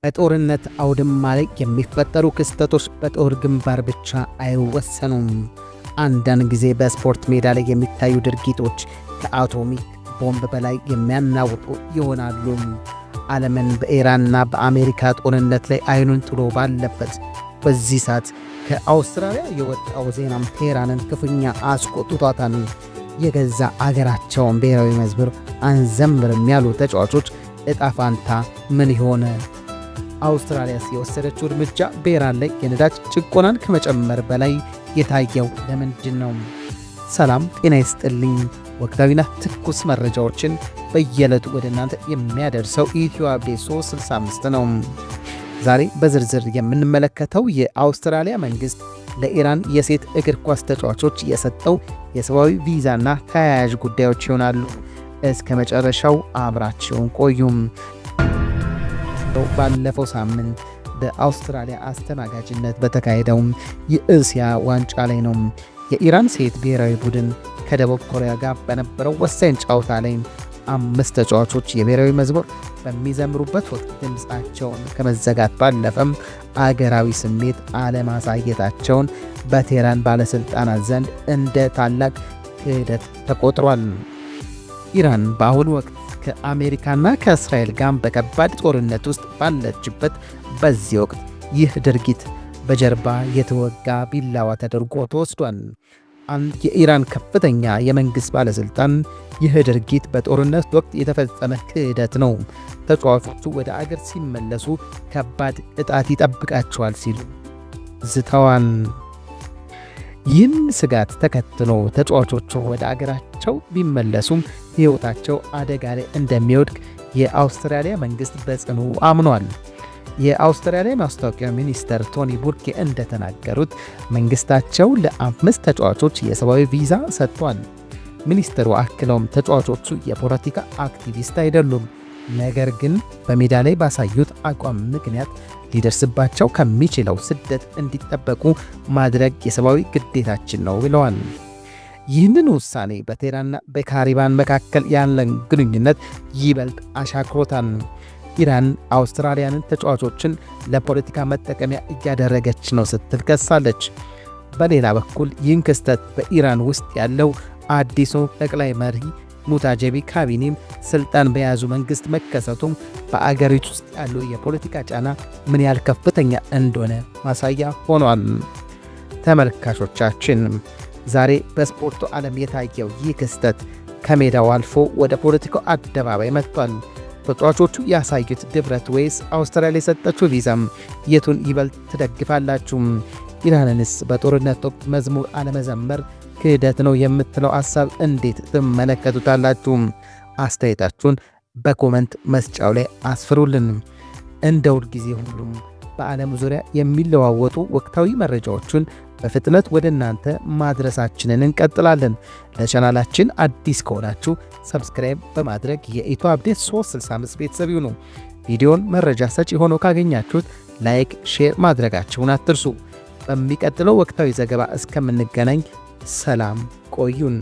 በጦርነት አውድማ ላይ የሚፈጠሩ ክስተቶች በጦር ግንባር ብቻ አይወሰኑም። አንዳንድ ጊዜ በስፖርት ሜዳ ላይ የሚታዩ ድርጊቶች ከአቶሚክ ቦምብ በላይ የሚያናውጡ ይሆናሉ። ዓለምን በኢራንና በአሜሪካ ጦርነት ላይ አይኑን ጥሎ ባለበት በዚህ ሰዓት ከአውስትራሊያ የወጣው ዜናም ቴህራንን ክፉኛ አስቆጥቷታል። የገዛ አገራቸውን ብሔራዊ መዝሙር አንዘምርም ያሉ ተጫዋቾች እጣ ፋንታ ምን ይሆን? አውስትራሊያስ የወሰደችው እርምጃ በኢራን ላይ የነዳጅ ጭቆናን ከመጨመር በላይ የታየው ለምንድን ነው? ሰላም ጤና ይስጥልኝ። ወቅታዊና ትኩስ መረጃዎችን በየዕለቱ ወደ እናንተ የሚያደርሰው ኢትዮ አፕዴት 365 ነው። ዛሬ በዝርዝር የምንመለከተው የአውስትራሊያ መንግሥት ለኢራን የሴት እግር ኳስ ተጫዋቾች የሰጠው የሰብአዊ ቪዛና ተያያዥ ጉዳዮች ይሆናሉ። እስከ መጨረሻው አብራችሁን ቆዩም። ባለፈው ሳምንት በአውስትራሊያ አስተናጋጅነት በተካሄደው የእስያ ዋንጫ ላይ ነው የኢራን ሴት ብሔራዊ ቡድን ከደቡብ ኮሪያ ጋር በነበረው ወሳኝ ጨዋታ ላይ አምስት ተጫዋቾች የብሔራዊ መዝሙር በሚዘምሩበት ወቅት ድምፃቸውን ከመዘጋት ባለፈም አገራዊ ስሜት አለማሳየታቸውን በቴህራን ባለሥልጣናት ዘንድ እንደ ታላቅ ክህደት ተቆጥሯል። ኢራን በአሁኑ ወቅት ከአሜሪካና ከእስራኤል ጋር በከባድ ጦርነት ውስጥ ባለችበት በዚህ ወቅት ይህ ድርጊት በጀርባ የተወጋ ቢላዋ ተደርጎ ተወስዷል። አንድ የኢራን ከፍተኛ የመንግሥት ባለሥልጣን ይህ ድርጊት በጦርነት ወቅት የተፈጸመ ክህደት ነው፣ ተጫዋቾቹ ወደ አገር ሲመለሱ ከባድ ቅጣት ይጠብቃቸዋል ሲሉ ዝተዋል። ይህን ስጋት ተከትሎ ተጫዋቾቹ ወደ አገራቸው ቢመለሱም ሕይወታቸው አደጋ ላይ እንደሚወድቅ የአውስትራሊያ መንግሥት በጽኑ አምኗል። የአውስትራሊያ ማስታወቂያ ሚኒስተር ቶኒ ቡርኬ እንደተናገሩት መንግስታቸው ለአምስት ተጫዋቾች የሰብአዊ ቪዛ ሰጥቷል። ሚኒስትሩ አክለውም ተጫዋቾቹ የፖለቲካ አክቲቪስት አይደሉም፣ ነገር ግን በሜዳ ላይ ባሳዩት አቋም ምክንያት ሊደርስባቸው ከሚችለው ስደት እንዲጠበቁ ማድረግ የሰብአዊ ግዴታችን ነው ብለዋል። ይህንን ውሳኔ በቴህራንና በካሪባን መካከል ያለን ግንኙነት ይበልጥ አሻክሮታል። ኢራን አውስትራሊያንን ተጫዋቾችን ለፖለቲካ መጠቀሚያ እያደረገች ነው ስትል ከሳለች። በሌላ በኩል ይህን ክስተት በኢራን ውስጥ ያለው አዲሱ ጠቅላይ መሪ ሙታጀቢ ካቢኔም ስልጣን በያዙ መንግስት መከሰቱም በአገሪቱ ውስጥ ያለው የፖለቲካ ጫና ምን ያህል ከፍተኛ እንደሆነ ማሳያ ሆኗል። ተመልካቾቻችን፣ ዛሬ በስፖርቱ ዓለም የታየው ይህ ክስተት ከሜዳው አልፎ ወደ ፖለቲካው አደባባይ መጥቷል። ተጫዋቾቹ ያሳዩት ድፍረት ወይስ አውስትራሊያ የሰጠችው ቪዛም የቱን ይበልጥ ትደግፋላችሁ? ኢራንንስ በጦርነት ወቅት መዝሙር አለመዘመር ክህደት ነው የምትለው ሀሳብ እንዴት ትመለከቱታላችሁ? አስተያየታችሁን በ comment መስጫው ላይ አስፍሩልን። እንደ ሁል ጊዜ ሁሉም በዓለም ዙሪያ የሚለዋወጡ ወቅታዊ መረጃዎችን በፍጥነት ወደ እናንተ ማድረሳችንን እንቀጥላለን። ለቻናላችን አዲስ ከሆናችሁ subscribe በማድረግ የኢትዮ አፕዴት 365 ቤተሰብ ይሁኑ። ቪዲዮን መረጃ ሰጪ ሆኖ ካገኛችሁት like፣ share ማድረጋችሁን አትርሱ። በሚቀጥለው ወቅታዊ ዘገባ እስከምንገናኝ ሰላም ቆዩን።